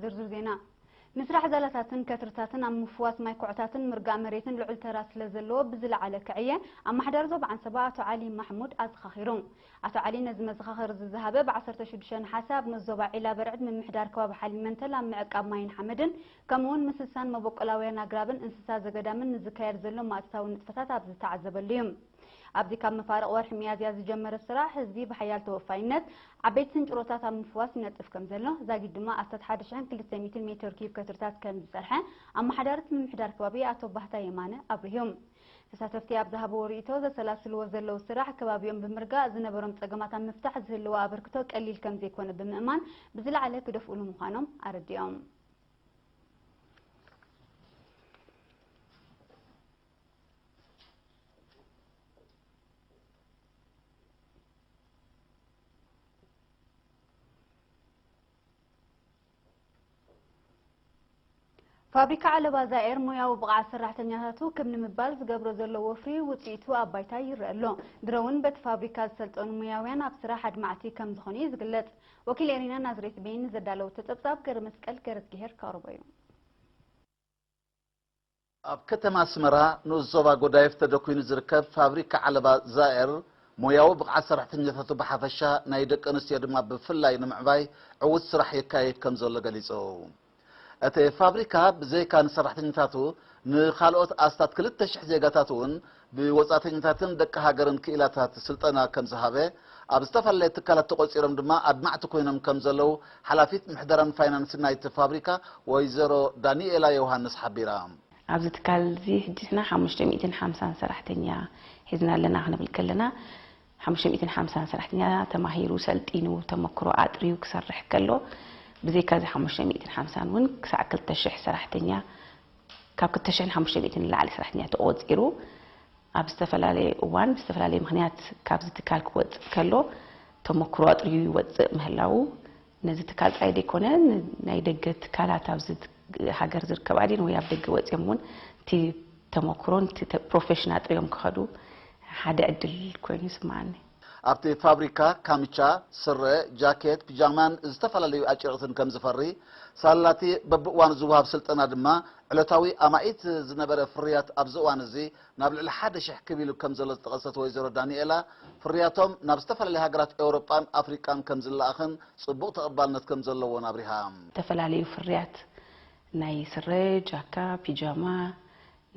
ዝርዝር ዜና። ምስራሕ ዛላታትን ከትርታትን ኣብ ምፍዋስ ማይ ኩዕታትን ምርጋእ መሬትን ልዑል ተራ ስለ ዘለዎ ብዝለዓለ ክዕየ ኣመሓዳሪ ዞባ ዓንሰባ ኣቶ ዓሊ ማሕሙድ ኣዘኻኺሩ። ኣቶ ዓሊ ነዚ መዘኻኸሪ ዝዝሃበ ብ ዓሰርተ ሽዱሽተ ነሓሰ ኣብ ንኡስ ዞባ ዒላ በርዕድ ምምሕዳር ከባቢ ሓሊመንተል ኣብ ምዕቃብ ማይን ሓመድን ከምኡውን ምስሳን መበቆላውያን ኣግራብን እንስሳ ዘገዳምን ንዝካየድ ዘሎ ማእቶታዊ ንጥፈታት ኣብ ዝተዓዘበሉ እዩ። ኣብዚ ካብ መፋርቕ ወርሒ ሚያዝያ ዝጀመረ ስራሕ ህዝቢ ብሓያል ተወፋይነት ዓበይቲ ስንጭሮታት ኣብ ምፍዋስ ይነጥፍ ከም ዘሎ ዛጊድ ድማ ኣስታት ሓደ ሽሕን ክልተ ሚእትን ሜትር ኪዩብ ከትርታት ከም ዝሰርሐ ኣመሓዳሪ እቲ ምምሕዳር ከባቢ ኣቶ ባህታ የማነ ኣብሪሁ። ተሳተፍቲ ኣብ ዝሃብዎ ርእይቶ ዘሰላስልዎ ዘለዉ ስራሕ ከባቢኦም ብምርጋእ ዝነበሮም ጸገማት ኣብ ምፍታሕ ዝህልዎ ኣበርክቶ ቀሊል ከም ዘይኮነ ብምእማን ብዝለዓለ ክደፍኡሉ ምዃኖም ኣረዲኦም። ፋብሪካ ዓለባ ዛኤር ሞያዊ ብቕዓት ሰራሕተኛታቱ ክብ ንምባል ዝገብሮ ዘሎ ወፍሪ ውፅኢቱ ኣብ ባይታ ይረአ ኣሎ። ድሮ እውን በቲ ፋብሪካ ዝሰልጠኑ ሞያውያን ኣብ ስራሕ ኣድማዕቲ ከም ዝኾኑ እዩ ዝግለፅ። ወኪል ኤሪና ናዝሬት ቤን ንዘዳለወቶ ፀብፃብ ገረ መስቀል ገረዝግሄር ከቕርቦ እዩ። ኣብ ከተማ ኣስመራ ንኡስ ዞባ ጎዳይፍ ተደኲኑ ዝርከብ ፋብሪካ ዓለባ ዛኤር ሞያዊ ብቕዓት ሰራሕተኛታቱ ብሓፈሻ ናይ ደቂ ኣንስትዮ ድማ ብፍላይ ንምዕባይ ዕዉት ስራሕ የካይድ ከም ዘሎ ገሊጹ። እቲ ፋብሪካ ብዘይካ ንሰራሕተኛታቱ ንኻልኦት ኣስታት ክልተ ሽሕ ዜጋታት እውን ብወጻእተኛታትን ደቂ ሃገርን ክኢላታት ስልጠና ከም ዝሃበ ኣብ ዝተፈላለየ ትካላት ተቖጺሮም ድማ ኣድማዕቲ ኮይኖም ከም ዘለዉ ሓላፊት ምሕደራን ፋይናንስን ናይቲ ፋብሪካ ወይዘሮ ዳኒኤላ ዮሃንስ ሓቢራ። ኣብዚ ትካል እዚ ሕጂ ንሕና ሓሙሽተ ሚእትን ሓምሳን ሰራሕተኛ ሒዝና ኣለና ክንብል ከለና ሓሙሽተ ሚእትን ሓምሳን ሰራሕተኛ ተማሂሩ ሰልጢኑ ተመክሮ ኣጥርዩ ክሰርሕ ከሎ ብዘይካ እዚ ሓሙሽተ ሚእትን ሓምሳን እውን ክሳዕ ክልተ ሽሕ ሰራሕተኛ ካብ ክልተ ሽሕን ሓሙሽተ ሚእትን ንላዕሊ ሰራሕተኛ ተቖፂሩ ኣብ ዝተፈላለየ እዋን ብዝተፈላለየ ምኽንያት ካብዚ ትካል ክወፅእ ከሎ ተመክሮ ኣጥርዩ ይወፅእ ምህላዉ ነዚ ትካል ጥራይ ዘይኮነ ናይ ደገ ትካላት ኣብዚ ሃገር ዝርከባ ድን ወይ ኣብ ደገ ወፂኦም እውን እቲ ተመክሮን እቲ ፕሮፌሽን ኣጥርዮም ክኸዱ ሓደ ዕድል ኮይኑ ይስምዓኒ። ኣብቲ ፋብሪካ ካምቻ፣ ስረ፣ ጃኬት፣ ፒጃማን ዝተፈላለዩ ኣጭርቕትን ከም ዝፈሪ፣ ሳላቲ በብእዋኑ ዝወሃብ ስልጠና ድማ ዕለታዊ ኣማኢት ዝነበረ ፍርያት ኣብዚ እዋን እዚ ናብ ልዕሊ ሓደ ሽሕ ክብ ኢሉ ከም ዘሎ ዝጠቐሰት ወይዘሮ ዳኒኤላ፣ ፍርያቶም ናብ ዝተፈላለዩ ሃገራት ኤውሮጳን ኣፍሪቃን ከም ዝለኣኽን ጽቡቕ ተቐባልነት ከም ዘለዎን ኣብሪሃ። ዝተፈላለዩ ፍርያት ናይ ስረ፣ ጃካ፣ ፒጃማ፣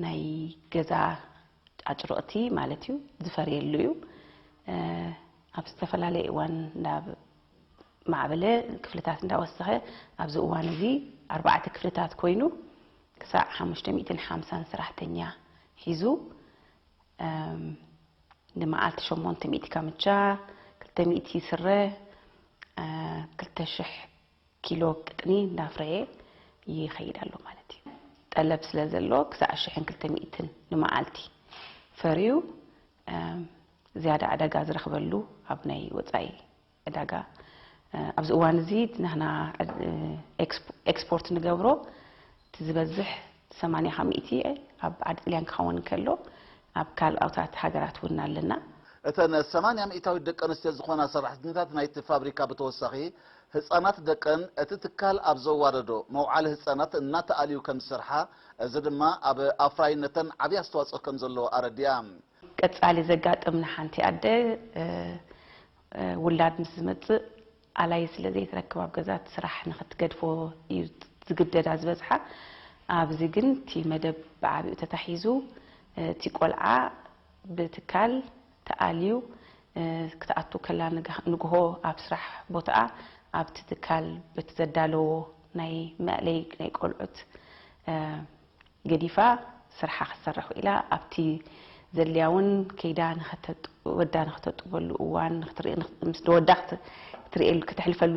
ናይ ገዛ ኣጭርቕቲ ማለት እዩ ዝፈርየሉ እዩ። ኣብ ዝተፈላለየ እዋን ናብ ማዕበለ ክፍልታት እንዳወሰኸ ኣብዚ እዋን እዚ ኣርባዕተ ክፍልታት ኮይኑ ክሳዕ ሓሙሽተ ሚእትን ሓምሳን ሰራሕተኛ ሒዙ ንመዓልቲ ሸሞንተ ሚእቲ ካምቻ፣ ክልተ ሚእቲ ስረ፣ ክልተ ሽሕ ኪሎ ቅጥኒ እንዳፍረየ ይኸይድ ኣሎ ማለት እዩ። ጠለብ ስለ ዘሎ ክሳዕ ሽሕን ክልተ ሚእትን ንመዓልቲ ፈርዩ ዝያዳ ዕዳጋ ዝረኽበሉ ኣብ ናይ ወፃኢ ዕዳጋ ኣብዚ እዋን እዚ ናህና ኤክስፖርት ንገብሮ እቲ ዝበዝሕ ሰማንያ ካብ ሚእቲ ኣብ ዓዲ ጥልያን ክኸውን ከሎ ኣብ ካልኦታት ሃገራት እውን ኣለና። እተን ሰማንያ ሚእታዊት ደቂ ኣንስትዮ ዝኾና ሰራሕተኛታት ናይቲ ፋብሪካ ብተወሳኺ ህፃናት ደቀን እቲ ትካል ኣብ ዘዋደዶ መውዓሊ ህፃናት እናተኣልዩ ከም ዝሰርሓ፣ እዚ ድማ ኣብ ኣፍራይነተን ዓብዪ ኣስተዋፅኦ ከም ዘለዎ ኣረዲኣ። ቀፃሊ ዘጋጥምና ሓንቲ ኣደ ውላድ ምስ ዝመፅእ ኣላይ ስለ ዘይትረክብ ኣብ ገዛ እቲ ስራሕ ንኽትገድፎ እዩ ዝግደዳ ዝበዝሓ። ኣብዚ ግን እቲ መደብ ብዓቢኡ ተታሒዙ እቲ ቆልዓ ብትካል ተኣልዩ ክትኣቱ ከላ ንግሆ ኣብ ስራሕ ቦትኣ ኣብቲ ትካል በቲ ዘዳለዎ ናይ መእለይ ናይ ቆልዑት ገዲፋ ስርሓ ክትሰርሕ ውዒላ ኣብቲ ዘድልያ እውን ከይዳ ወዳ ንክተጥበሉ እዋን ምስ ወዳ ክትሪኤሉ ክተሕልፈሉ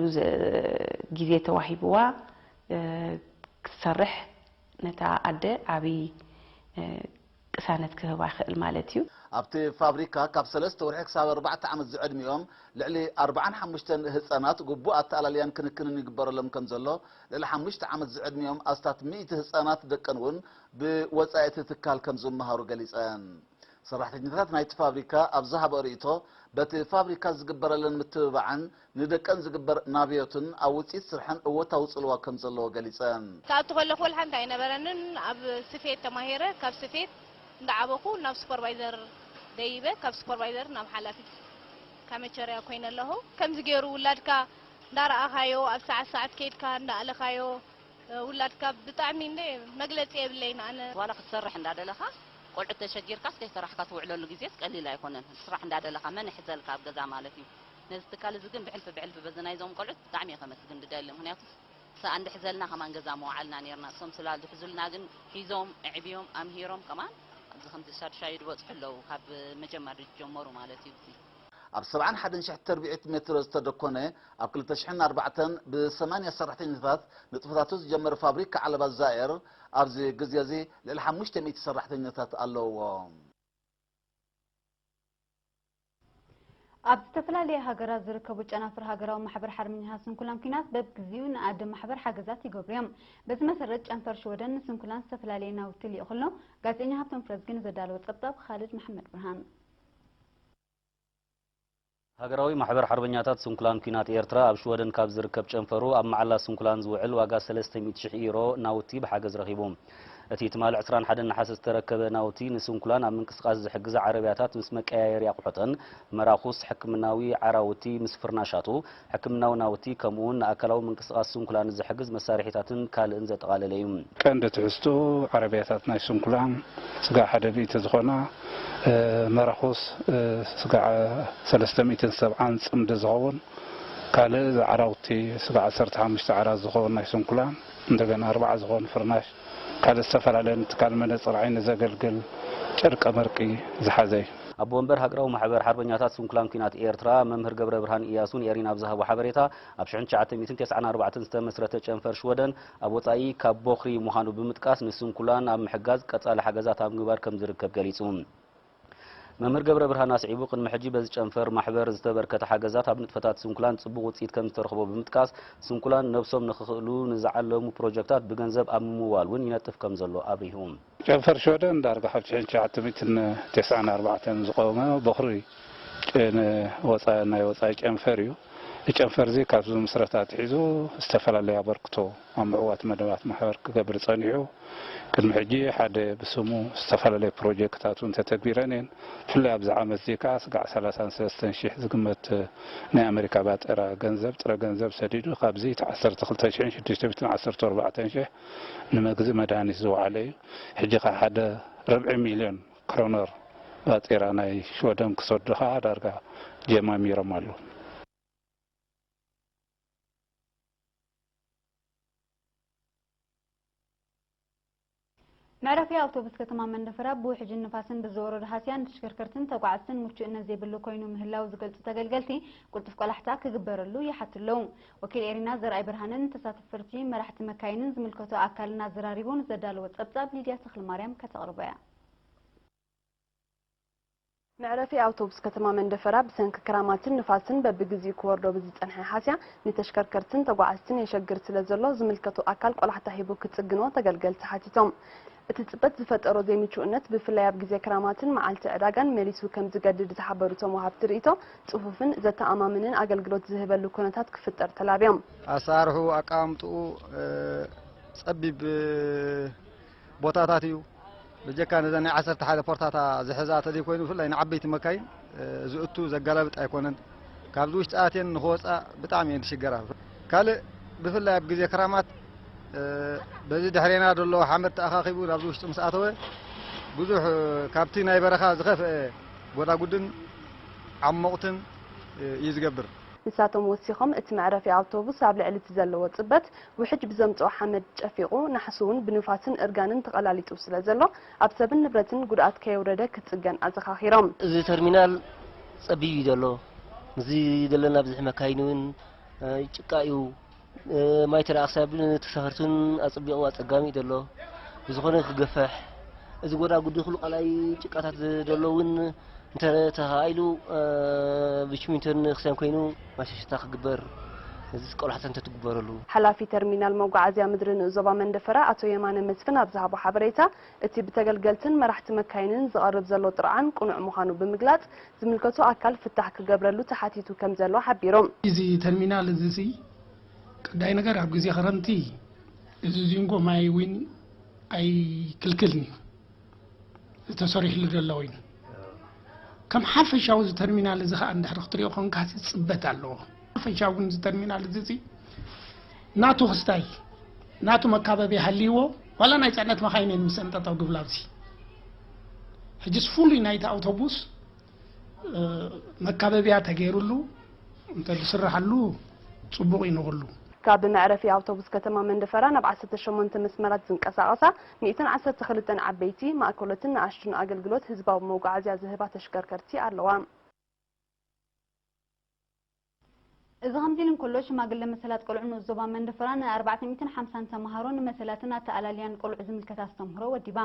ግዜ ተዋሂብዋ ክትሰርሕ ነታ ኣደ ዓብይ ቅሳነት ክህባ ይኽእል ማለት እዩ። ኣብቲ ፋብሪካ ካብ ሰለስተ ወርሒ ክሳብ ኣርባዕተ ዓመት ዝዕድሚኦም ልዕሊ ኣርብዓን ሓሙሽተን ህፃናት ግቡእ ኣተኣላልያን ክንክንን ይግበረሎም ከም ዘሎ፣ ልዕሊ ሓሙሽተ ዓመት ዝዕድሚኦም ኣስታት ሚእቲ ህፃናት ደቀን እውን ብወፃኢ እቲ ትካል ከም ዝመሃሩ ገሊፀን። ሰራሕተኛታት ናይቲ ፋብሪካ ኣብ ዝሃበኦ ርእይቶ፣ በቲ ፋብሪካ ዝግበረለን ምትብባዕን ንደቀን ዝግበር ናብዮትን ኣብ ውፅኢት ስርሐን እወታዊ ፅልዋ ከም ዘለዎ ገሊፀን። ክኣቱ ከለኹ ወላ ሓንቲ ኣይነበረንን። ኣብ ስፌት ተማሂረ፣ ካብ ስፌት እንዳዓበኹ ናብ ሱፐርቫይዘር ደይበ፣ ካብ ሱፐርቫይዘር ናብ ሓላፊት ካመቸርያ ኮይነ ኣለኹ። ከምዚ ገይሩ ውላድካ እንዳረኣኻዮ፣ ኣብ ሰዓት ሰዓት ከይድካ እንዳኣለኻዮ፣ ውላድካ ብጣዕሚ እንደ መግለጺ የብለይን ኣነ። ዋላ ክትሰርሕ እንዳደለኻ፣ ቆልዑት ተሸጊርካስ ከይሰራሕካ ትውዕለሉ ግዜስ ቀሊል ኣይኮነን። ስራሕ እንዳደለኻ መን ይሕዘልካ ኣብ ገዛ ማለት እዩ። ነዚ ትካል እዚ ግን ብሕልፊ ብሕልፊ በዚ ናይዞም ቆልዑት ብጣዕሚ እየ ከመስግን ዝደሊ። ምኽንያቱ ሰኣ እንድሕዘልና ከማን ገዛ ምወዓልና ነርና። እሶም ስላ ዝሕዙልና ግን ሒዞም፣ ኣዕብዮም፣ ኣምሂሮም ከማን ኣብዚ ከምዚ ሻድሻይ ዝበጽሑ ኣለዉ። ካብ መጀመሪ ዝጀመሩ ማለት እዩ። ኣብ ሰብዓን ሓደን ሽሕ ተርቢዒት ሜትሮ ዝተደኮነ፣ ኣብ ክልተ ሽሕን ኣርባዕተን ብሰማንያ ሰራሕተኛታት ንጥፈታቱ ዝጀመረ ፋብሪካ ዓለባ ዛየር፣ ኣብዚ ግዜ እዚ ልዕሊ ሓሙሽተ ሚእቲ ሰራሕተኛታት ኣለውዎ። ኣብ ዝተፈላለያ ሃገራት ዝርከቡ ጨናፍር ሃገራዊ ማሕበር ሓርበኛታት ስንኩላን ኲናት በብግዚኡ ንኣደ ማሕበር ሓገዛት ይገብሩ እዮም። በዚ መሰረት ጨንፈር ሽወደን ንስንኩላን ዝተፈላለየ ናውቲ ልኢኹ ኣሎ። ጋዜጠኛ ሃብቶም ፍረዝጊ ንዘዳለወ ጸብጻብ ካልድ መሓመድ ብርሃን። ሃገራዊ ማሕበር ሓርበኛታት ስንኩላን ኲናት ኤርትራ ኣብ ሽወደን ካብ ዝርከብ ጨንፈሩ ኣብ መዓላ ስንኩላን ዝውዕል ዋጋ ሰለስተ ሚእቲ ሽሕ ዩሮ ናውቲ ብሓገዝ ረኺቡ። እቲ ትማሊ ዕስራን ሓደን ነሓሰ ዝተረከበ ናውቲ ንስንኩላን ኣብ ምንቅስቃስ ዝሕግዛ ዓረብያታት ምስ መቀያየሪ ኣቑሑተን፣ መራኹስ፣ ሕክምናዊ ዓራውቲ ምስ ፍርናሻቱ፣ ሕክምናዊ ናውቲ፣ ከምኡውን ንኣካላዊ ምንቅስቃስ ስንኩላን ዝሕግዝ መሳርሒታትን ካልእን ዘጠቓለለ እዩ። ቀንዲ ትሕዝትኡ ዓረብያታት ናይ ስንኩላን ስጋዕ ሓደ ሚእቲ ዝኾና፣ እ፣ መራኹስ፣ እ፣ ስጋዕ ሰለስተ ሚእትን ሰብዓን ጽምዲ ዝኸውን፣ ካልእ ዓራውቲ ስጋዕ ዓሰርተ ሓሙሽተ ዓራት ዝኸውን ናይ ስንኩላን፣ እንደገና ኣርባዓ ዝኾኑ ፍርናሽ፣ ካልእ ዝተፈላለየ ንትካል መነጽር ዓይኒ ዘገልግል ጨርቀ መርቂ ዝሓዘ እዩ። ኣቦ ወንበር ሃገራዊ ማሕበር ሓርበኛታት ስንኩላን ኲናት ኤርትራ መምህር ገብረ ብርሃን ኢያሱ ንኤሪና ኣብ ዝሃቦ ሓበሬታ፣ ኣብ ሽሕን ትሽዓተ ሚእትን ተስዓን ኣርባዕተን ዝተመስረተ ጨንፈር ሽወደን ኣብ ወጻኢ ካብ ቦኽሪ ምዃኑ ብምጥቃስ፣ ንስንኩላን ኣብ ምሕጋዝ ቀጻሊ ሓገዛት ኣብ ምግባር ከም ዝርከብ ገሊጹ። መምህር ገብረ ብርሃን ኣስዒቡ፣ ቅድሚ ሕጂ በዚ ጨንፈር ማሕበር ዝተበርከተ ሓገዛት ኣብ ንጥፈታት ስንኩላን ጽቡቕ ውጽኢት ከም ዝተረኽቦ ብምጥቃስ፣ ስንኩላን ነብሶም ንኽኽእሉ ንዝዓለሙ ፕሮጀክታት ብገንዘብ ኣብ ምምዋል እውን ይነጥፍ ከም ዘሎ ኣብሪሁ። ጨንፈር ሽወደን ዳርጋ ካብ ሽሕን ትሽዓተ ሚእትን ተስዓን ኣርባዕተን ዝቖመ ቦኽሪ ጨ-፣ ወጻኢ፣ ናይ ወጻኢ ጨንፈር እዩ። እዚ ጨንፈር እዚ ካብ ዝምስረት ኣትሒዙ ዝተፈላለየ ኣበርክቶ ኣብ ምዕዋት መደባት ማሕበር ክገብር ጸኒሑ። ቅድሚ ሕጂ ሓደ ብስሙ ዝተፈላለየ ፕሮጀክታት እውን ተተግቢረን እየን። ብፍላይ ኣብዚ ዓመት እዚ ከኣ ስጋዕ ሰላሳን ሰለስተን ሽሕ ዝግመት ናይ ኣሜሪካ ባጤራ ገንዘብ፣ ጥረ ገንዘብ ሰዲዱ፣ ካብዚ እቲ ዓሰርተ ክልተ ሽሕን ሽዱሽተ ሚእትን ዓሰርተ ኣርባዕተን ሽሕ ንመግዝኢ መድሃኒት ዝወዓለ እዩ። ሕጂ ከኣ ሓደ ርብዒ ሚልዮን ክሮነር ባጤራ ናይ ሽወደን ክሰዱ ከኣ ዳርጋ ጀማሚሮም ኣለዉ። መዕረፊ ኣውቶቡስ ከተማ መንደፈራ ብውሕጅን ንፋስን ብዝወረዶ ሃስያ ንተሽከርከርትን ተጓዓዝትን ምቹእነት ዘይብሉ ኮይኑ ምህላው ዝገልጹ ተገልገልቲ፣ ቅልጡፍ ቆላሕታ ክግበረሉ ይሓቱ ኣለዉ። ወኪል ኤሪና ዘርኣይ ብርሃንን ተሳፈርቲ መራሕቲ መካይንን ዝምልከቶ ኣካልን ኣዘራሪቡ ንዘዳለዎ ጸብጻብ ሊድያ ተኽለማርያም ከተቕርቦ እያ። መዕረፊ ኣውቶቡስ ከተማ መንደፈራ ብሰንኪ ክራማትን ንፋስን በብግዚኡ ክወርዶ ብዝጸንሐ ሃስያ ንተሽከርከርትን ተጓዓዝትን የሸግር ስለ ዘሎ፣ ዝምልከቶ ኣካል ቆላሕታ ሂቡ ክጽግኖ ተገልገልቲ ሓቲቶም። እቲ ጽበት ዝፈጠሮ ዘይምቹእነት፣ ብፍላይ ኣብ ግዜ ክራማትን መዓልቲ ዕዳጋን መሊሱ ከም ዝገድድ ዝሓበሩ እቶም ወሃብቲ ርእይቶ፣ ጽፉፍን ዘተኣማምንን ኣገልግሎት ዝህበሉ ኩነታት ክፍጠር ተላብዮም። ኣሰራርሕኡ፣ ኣቀማምጥኡ፣ እ፣ ጸቢብ፣ እ፣ ቦታታት እዩ። ብጀካ ነዘን ናይ ዓሰርተ ሓደ ፖርታታ ዝሕዛ ተዘይኮይኑ፣ ብፍላይ ንዓበይቲ መካይን፣ እ፣ ዝእቱ ዘገላብጥ ኣይኮነን። ካብዚ ውሽጢ ኣትየን ንኽወጻ ብጣዕሚ እየን ዝሽገራ። ካልእ ብፍላይ ኣብ ግዜ ክራማት፣ እ፣ በዚ ድሕሬና ዘሎ ሓመድ ተኣኻኺቡ ናብዚ ውሽጢ ምስ ኣተወ፣ ብዙሕ፣ እ፣ ካብቲ ናይ በረኻ ዝኸፍአ ጎዳጉድን ዓሞቕትን፣ እ፣ እዩ ዝገብር። ንሳቶም ወሲኾም፣ እቲ መዕረፊ ኣውቶቡስ ኣብ ልዕሊ እቲ ዘለዎ ጽበት፣ ውሕጅ ብዘምጽኦ ሓመድ ጨፊቑ፣ ናሕሱ እውን ብንፋስን እርጋንን ተቐላሊጡ ስለ ዘሎ፣ ኣብ ሰብን ንብረትን ጉድኣት ከየውረደ ክጽገን ኣዘኻኺሮም። እዚ ተርሚናል ጸቢብ እዩ ዘሎ። እዚ ዘለና ብዝሒ መካይን እውን፣ እ፣ ጭቃ እዩ። እ፣ ማይ ተደኣ ክሳብ ንተሳፈርቲ እውን ኣጸቢቑ ኣጸጋሚ እዩ ዘሎ። ብዝኾነ ክገፍሕ፣ እዚ ጎዳጉዲ ኩሉ ቃላይ ጭቃታት ዘሎ እውን እንተተኻኢሉ፣ እ፣ ብሽሚንቶን ክሳን ኮይኑ ማሻሻታ ክግበር፣ እዚ ቆላሕታ እንተትግበረሉ። ሓላፊ ተርሚናል መጓዓዝያ ምድሪ ንኡስ ዞባ መንደፈራ ኣቶ የማነ መስፍን ኣብ ዝሃቦ ሓበሬታ፣ እቲ ብተገልገልትን መራሕቲ መካይንን ዝቐርብ ዘሎ ጥርዓን ቅኑዕ ምዃኑ ብምግላጽ፣ ዝምልከቶ ኣካል ፍታሕ ክገብረሉ ተሓቲቱ ከም ዘሎ ሓቢሮም። እዚ ተርሚናል እዚ ሲ ቀዳይ ነገር ኣብ ግዜ ክረምቲ እዚ ዚንጎ ማይ እውን ኣይክልክልን እዩ ተሰሪሕሉ ዘሎ ኮይኑ ከም ሓፈሻዊ እዚ ተርሚናል እዚ ከዓ እንድሕር ክትሪኦ ኮንካ እዚ ፅበት ኣለዎ። ሓፈሻዊ ግን እዚ ተርሚናል እዚ እዚ ናቱ ክስታይ ናቱ መካበቢ ሃልይዎ ዋላ ናይ ፅዕነት መካይን እየን ምስ እንጠጠው ግብላ ኣብዚ ሕጅስ ፍሉይ ናይቲ ኣውቶቡስ መካበቢያ ተገይሩሉ እንተዝስራሓሉ ፅቡቕ እዩ ንኹሉ። ካብ መዕረፊ ኣውቶቡስ ከተማ መንደፈራ ናብ ዓሰርተ ሸሞንተ መስመራት ዝንቀሳቐሳ ሚእትን ዓሰርተ ክልተን ዓበይቲ፣ ማእከሎትን ንኣሽቱን ኣገልግሎት ህዝባዊ መጓዓዝያ ዝህባ ተሽከርከርቲ ኣለዋ። እዚ ከምዚ ኢሉ እንከሎ፣ ሽማግለ መሰላት ቆልዑ ንኡስ ዞባ መንደፈራ ን ኣርባዕተ ሚእትን ሓምሳን ተምሃሮ ንመሰላትን ኣተኣላልያን ቆልዑ ዝምልከት ኣስተምህሮ ወዲባ።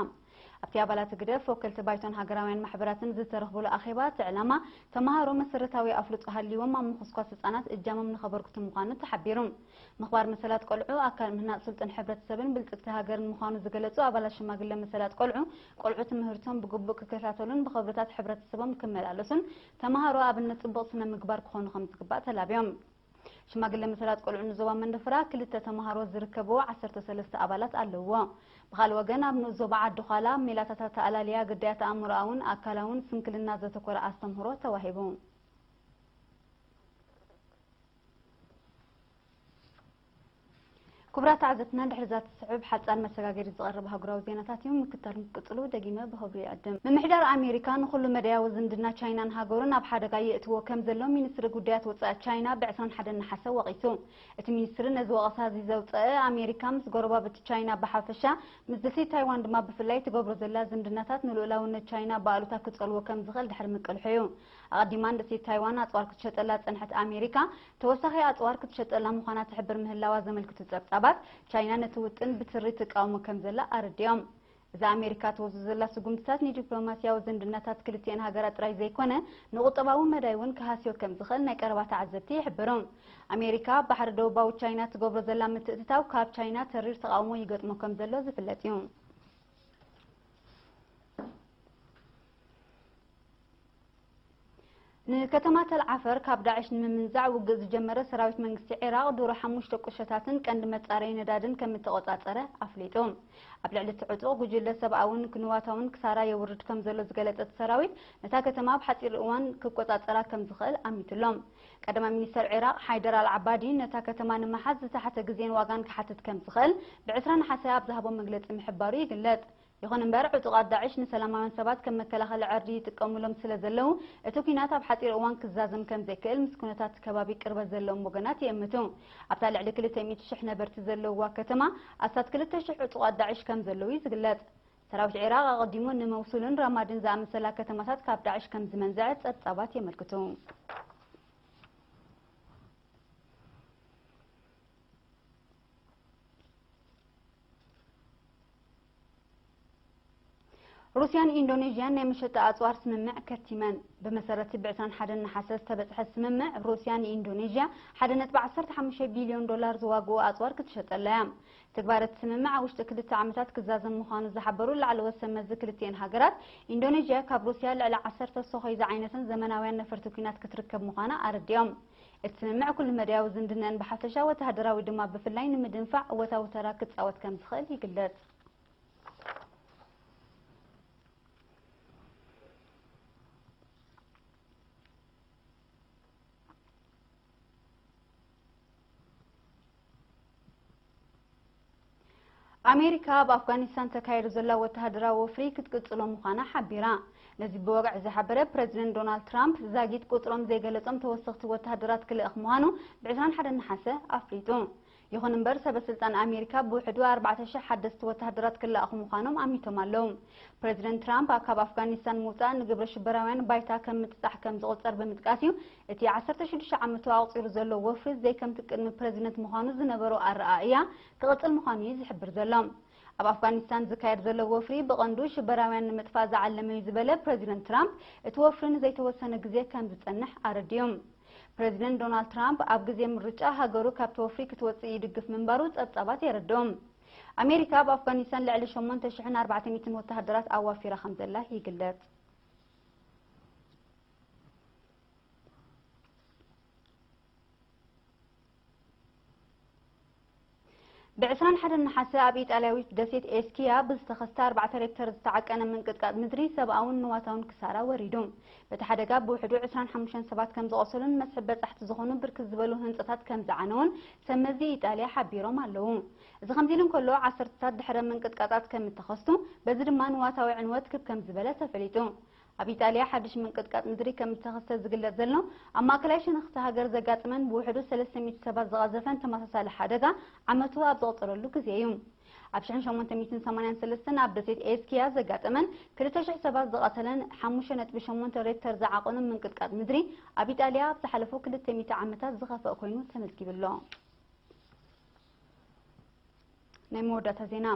ኣብቲ ኣባላት ህግደፍ፣ ወከልቲ ባይቶን ሃገራውያን ማሕበራትን ዝተረኽቡሉ ኣኼባ፣ እቲ ዕላማ ተምሃሮ መሰረታዊ ኣፍልጦ ሃልይዎም ኣብ ምኹስኳስ ህጻናት እጃሞም ንኸበርክቱ ምዃኑ ተሓቢሩ። ምኽባር መሰላት ቆልዑ ኣካል ምህናጽ ስልጡን ሕብረተሰብን ብልጽግቲ ሃገርን ምዃኑ ዝገለጹ ኣባላት ሽማግለ መሰላት ቆልዑ፣ ቆልዑ ትምህርቶም ብግቡእ ክከታተሉን ብኽብርታት ሕብረተሰቦም ክመላለሱን ተምሃሮ ኣብነት ጽቡቕ ስነ ምግባር ክኾኑ ከም ዝግባእ ተላብዮም። ሽማግለ መሰላት ቆልዑ ንዞባ መንደፈራ ክልተ ተምሃሮ ዝርከብዎ ዓሰርተ ሰለስተ ኣባላት ኣለውዎ። ብኻልእ ወገን ኣብ ንኡስ ዞባ ዓዲ ዃላ ሜላታት ኣተኣላልያ ግዳያት ኣእምሮኣውን ኣካላውን ስንክልና ዘተኮረ ኣስተምህሮ ተዋሂቡ። ክቡራት ተዓዘብትና፣ ድሕሪ እዛ ትስዕብ ሓጻር መሰጋገሪት ዝቐርብ ኣህጉራዊ ዜናታት እዩ። ምክታል ክትቅጽሉ ደጊመ ብኽብሪ ይዕድም። ምምሕዳር ኣሜሪካ ንኹሉ መዳያዊ ዝምድና ቻይናን ሃገሩን ኣብ ሓደጋ የእትዎ ከም ዘሎ ሚኒስትሪ ጉዳያት ወጻኢ ቻይና ብ ዕስራን ሓደን ነሓሰ ወቒሱ። እቲ ሚኒስትሪ ነዚ ወቐሳ እዚ ዘውጸአ ኣሜሪካ ምስ ጎረባብቲ ቻይና ብሓፈሻ ምስዚ ታይዋን ድማ ብፍላይ ትገብሮ ዘላ ዝምድናታት ንልኡላውነት ቻይና ብኣሉታ ክጸልዎ ከም ዝኽእል ድሕሪ ምቅልሑ እዩ። ኣቐዲማ ንደሴት ታይዋን ኣጽዋር ክትሸጠላ ዝጸንሐት ኣሜሪካ፣ ተወሳኺ ኣጽዋር ክትሸጠላ ምዃና ትሕብር ምህላዋ ዘመልክቱ ጸብጻባት፣ ቻይና ነቲ ውጥን ብትሪ ትቃወሞ ከም ዘላ ኣረዲኦም። እዛ ኣሜሪካ ትወስዶ ዘላ ስጉምትታት ንዲፕሎማስያዊ ዝምድናታት ክልቲኤን ሃገራት ጥራይ ዘይኮነ፣ ንቁጠባዊ መዳይ እውን ክሃስዮ ከም ዝኽእል ናይ ቀረባ ተዓዘብቲ ይሕብሩ። ኣሜሪካ ኣብ ባሕሪ ደቡባዊ ቻይና ትገብሮ ዘላ ምትእትታው ካብ ቻይና ተሪር ተቓውሞ ይገጥሞ ከም ዘሎ ዝፍለጥ እዩ። ንከተማ ተል ዓፈር ካብ ዳዕሽ ንምምንዛዕ ውግእ ዝጀመረ ሰራዊት መንግስቲ ዒራቕ ድሮ ሓሙሽተ ቁሸታትን ቀንዲ መጻረዪ ነዳድን ከም እተቖጻጸረ ኣፍሊጡ። ኣብ ልዕሊ እቲ ዕጡቕ ጉጅለ ሰብኣውን ክንዋታውን ክሳራ የውርድ ከም ዘሎ ዝገለጸ እቲ ሰራዊት፣ ነታ ከተማ ኣብ ሓጺር እዋን ክቆጻጸራ ከም ዝኽእል ኣሚቱሎም። ቀዳማይ ሚኒስተር ዒራቕ ሓይደር ኣልዓባዲ፣ ነታ ከተማ ንምሓዝ ዝተሓተ ግዜን ዋጋን ክሓትት ከም ዝኽእል ብ ዕስራ ነሓሰ ኣብ ዝሃቦ መግለጺ ምሕባሩ ይግለጽ። ይኹን እምበር፣ ዕጡቓት ዳዕሽ ንሰላማውያን ሰባት ከም መከላኸሊ ዕርዲ ይጥቀሙሎም ስለ ዘለዉ፣ እቲ ኲናት ኣብ ሓጺር እዋን ክዛዘም ከም ዘይክእል ምስ ኩነታት እቲ ከባቢ ቅርበት ዘለዎም ወገናት ይእምቱ። ኣብታ ልዕሊ ክልተ ሚእቲ ሽሕ ነበርቲ ዘለውዋ ከተማ፣ ኣስታት ክልተ ሽሕ ዕጡቓት ዳዕሽ ከም ዘለዉ እዩ ዝግለጽ። ሰራዊት ዒራቕ ኣቐዲሙ ንመውሱልን ራማድን ዝኣመሰላ ከተማታት ካብ ዳዕሽ ከም ዝመንዘዐ ጸብጻባት የመልክቱ። ሩስያን ኢንዶኔዥያን ናይ መሸጣ ኣጽዋር ስምምዕ ከቲመን። ብመሰረት ብ ዕስራን ሓደን ነሓሰ ዝተበጽሐ ስምምዕ፣ ሩስያ ንኢንዶኔዥያ ሓደ ነጥቢ ዓሰርተ ሓሙሽተ ቢልዮን ዶላር ዝዋግኡ ኣጽዋር ክትሸጠላ እያ። ትግባረ እቲ ስምምዕ ኣብ ውሽጢ ክልተ ዓመታት ክዛዘም ምዃኑ ዝሓበሩ ላዕለዎት ሰብ መዚ ክልቲኤን ሃገራት፣ ኢንዶኔዥያ ካብ ሩስያ ልዕሊ ዓሰርተ ሶኾይ ዝዓይነተን ዘመናውያን ነፈርቲ ኲናት ክትርከብ ምዃና ኣረዲኦም። እቲ ስምምዕ ኩሉ መዳያዊ ዝምድነአን ብሓፈሻ፣ ወተሃደራዊ ድማ ብፍላይ ንምድንፋዕ እወታዊ ተራ ክጻወት ከም ዝኽእል ይግለጽ። ኣሜሪካ ኣብ ኣፍጋኒስታን ተካይዱ ዘላ ወተሃደራዊ ወፍሪ ክትቅጽሎ ምዃና ሓቢራ። ነዚ ብወግዒ ዝሓበረ ፕረዚደንት ዶናልድ ትራምፕ፣ ዛጊት ቁጽሮም ዘይገለጾም ተወሰኽቲ ወተሃደራት ክልእኽ ምዃኑ ብ ዕስራን ሓደን ነሓሰ ኣፍሊጡ። ይኹን እምበር፣ ሰበ ስልጣን ኣሜሪካ ብውሕዱ ኣርባዕተ ሽሕ ሓደስቲ ወተሃደራት ክለኣኹ ምዃኖም ኣሚቶም ኣለዉ። ፕረዚደንት ትራምፕ ካብ ኣፍጋኒስታን ምውጻእ ንግብረ ሽበራውያን ባይታ ከም ምጥጣሕ ከም ዝቑጸር ብምጥቃስ እዩ፣ እቲ ዓሰርተ ሽዱሽተ ዓመቱ ኣቑጺሩ ዘሎ ወፍሪ ዘይከምቲ ቅድሚ ፕረዚደንት ምዃኑ ዝነበሮ ኣረኣእያ ክቕጽል ምዃኑ እዩ ዝሕብር ዘሎ። ኣብ ኣፍጋኒስታን ዝካየድ ዘሎ ወፍሪ ብቐንዱ ሽበራውያን ንምጥፋእ ዝዓለመ እዩ ዝበለ ፕረዚደንት ትራምፕ፣ እቲ ወፍሪ ንዘይተወሰነ ግዜ ከም ዝጸንሕ ኣረዲኡ። ፕሬዚደንት ዶናልድ ትራምፕ ኣብ ግዜ ምርጫ ሃገሩ ካብቲ ወፍሪ ክትወፅእ ይድግፍ ምንባሩ ጸብጻባት የረድኡ። ኣሜሪካ ኣብ ኣፍጋኒስታን ልዕሊ ሸሞንተ ሽሕን ኣርባዕተ ሚእትን ወተሃደራት ኣዋፊራ ከም ዘላ ይግለጽ። ብ ዕስራን ሓደን ነሓሰ ኣብ ኢጣልያዊት ደሴት ኤስኪያ ብዝተኸስተ ኣርባዕተ ሬክተር ዝተዓቀነ ምንቅጥቃጥ ምድሪ ሰብኣውን ንዋታውን ክሳራ ወሪዱ። በቲ ሓደጋ ብውሕዱ ዕስራን ሓሙሽተን ሰባት ከም ዝቖሰሉን መስሕብ በጻሕቲ ዝኾኑ ብርክት ዝበሉ ህንጻታት ከም ዝዓነውን ሰብ መዚ ኢጣልያ ሓቢሮም ኣለዉ። እዚ ከምዚ ኢሉ እንከሎ፣ ዓሰርተታት ድሕረ ምንቅጥቃጣት ከም እተኸስቱ፣ በዚ ድማ ንዋታዊ ዕንወት ክብ ከም ዝበለ ተፈሊጡ። ኣብ ኢጣልያ ሓድሽ ምንቅጥቃጥ ምድሪ ከም እተኸስተ ዝግለጽ ዘሎ፣ ኣብ ማእከላይ ሸነኽቲ ሃገር ዘጋጠመን ብውሕዱ ሰለስተ ሚእቲ ሰባት ዝቐዘፈን ተመሳሳሊ ሓደጋ ዓመቱ ኣብ ዝቐጸለሉ ግዜ እዩ። ኣብ ሽሕን ሸሞንተ ሚእትን ሰማንያን ሰለስተን ኣብ ደሴት ኤስኪያ ዘጋጠመን ክልተ ሽሕ ሰባት ዝቐተለን ሓሙሽተ ነጥቢ ሸሞንተ ሬክተር ዝዓቐኑ ምንቅጥቃጥ ምድሪ ኣብ ኢጣልያ ኣብ ዝሓለፉ ክልተ ሚእቲ ዓመታት ዝኸፍአ ኮይኑ ተመዝጊቡ ኣሎ። ናይ መወዳእታ ዜና።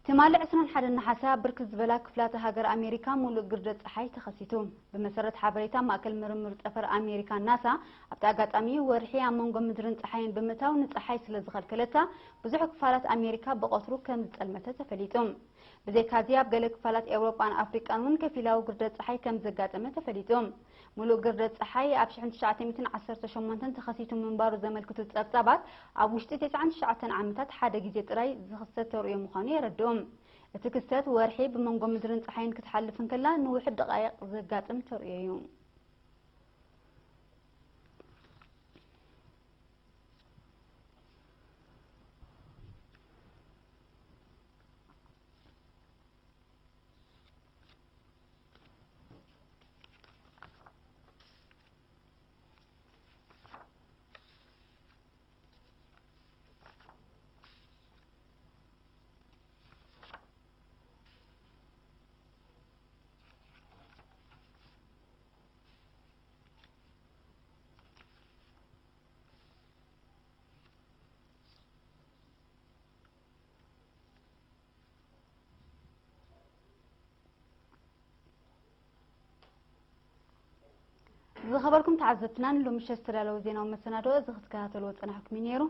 ትማሊ ዕስራን ሓደን ነሓሰ ኣብ ብርክት ዝበላ ክፍላተ ሃገር ኣሜሪካ ሙሉእ ግርደት ጸሓይ ተኸሲቱ። ብመሰረት ሓበሬታ ማእከል ምርምር ጠፈር ኣሜሪካ ናሳ፣ ኣብቲ ኣጋጣሚ ወርሒ ኣብ መንጎ ምድርን ጸሓይን ብምእታው ንጸሓይ ስለ ዝኸልከለታ፣ ብዙሕ ክፋላት ኣሜሪካ ብቐትሩ ከም ዝጸልመተ ተፈሊጡ። ብዘይካዚ ኣብ ገለ ክፋላት ኤውሮጳን ኣፍሪቃን እውን ከፊላዊ ግርደት ጸሓይ ከም ዘጋጠመ ተፈሊጡ። ሙሉእ ግርደት ጸሓይ ኣብ ሽሕን ትሽዓተ ሚእትን ዓሰርተ ሸሞንተን ተኸሲቱ ምንባሩ ዘመልክቱ ጸብጻባት፣ ኣብ ውሽጢ ተስዓን ትሽዓተን ዓመታት ሓደ ግዜ ጥራይ ዝኽሰት ተርእዮ ምዃኑ የረድኡ። እቲ ክስተት ወርሒ ብመንጎ ምድርን ጸሓይን ክትሓልፍ እንከላ ንውሑድ ደቓይቕ ዘጋጥም ተርእዮ እዩ። ዝኸበርኩም ተዓዘብትና፣ ንሎሚ ምሸት ዝተዳለወ ዜናዊ መሰናድኦ እዚ ክትከታተልዎ ዝጸናሕኩም እዩ ነይሩ።